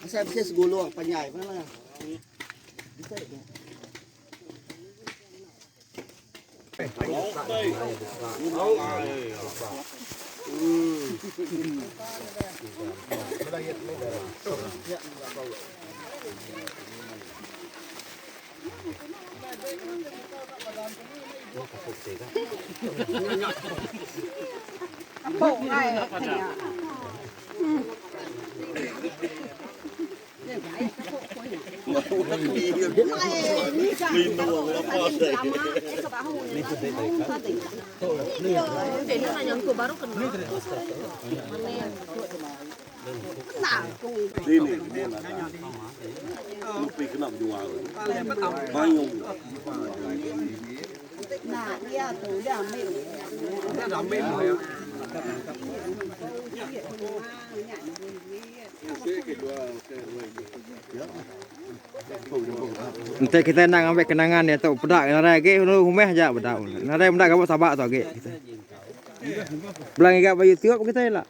Asai bisi segulung panjai mana. Enti kitai enda ngambi kenangan diatu peda nadai agi rumah aja peda. Nadai meda gawa sabak tu agi kitai. Bela ngiga ba youtube kitai ila.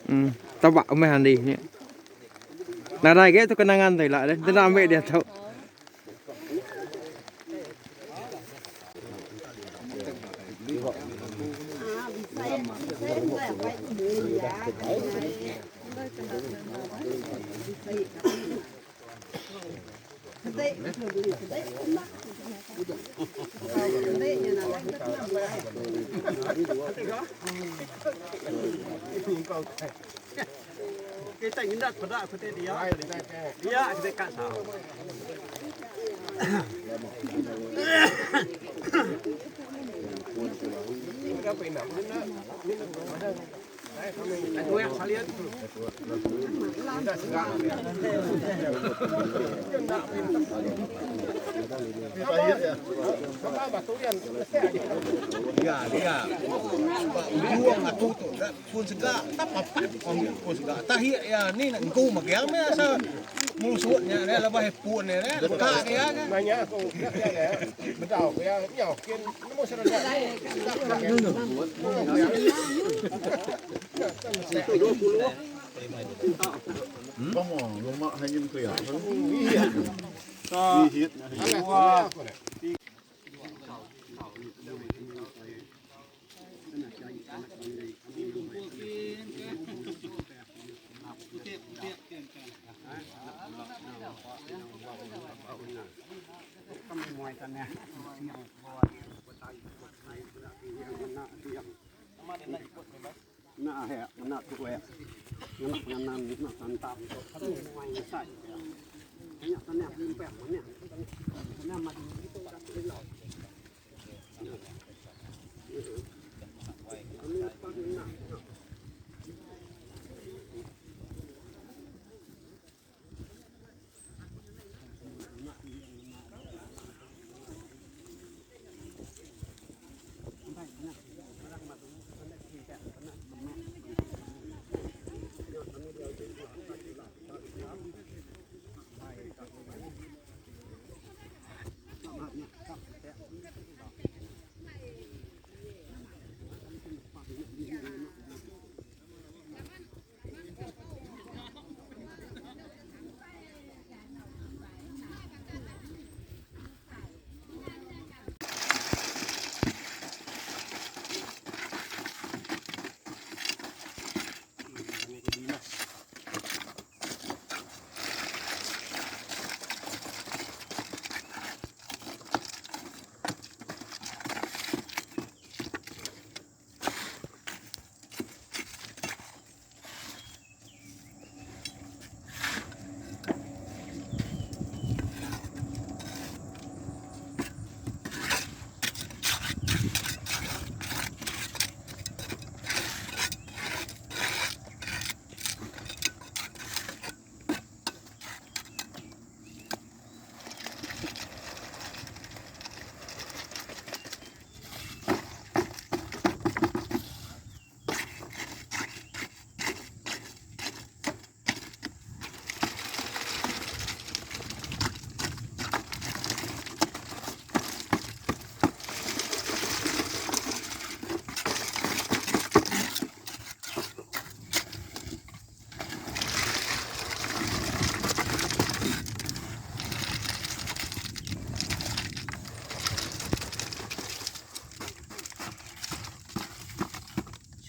Em sabak rumah andi nya. Nadai agi tu kenangan tu ila deh enda ambi diatu. Kita ngendat peda ku ti dia. Dia kita ka sau. Pun sega tak papat pun sega tahi ya ni nak engku magang meh asa mulusut nya deh lebuh he pun nya deh leka dia kan. Nanya aku dia bedau ya nyau kin nemu serega. Kamu luma hanyum kuya.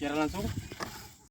Siaran langsung.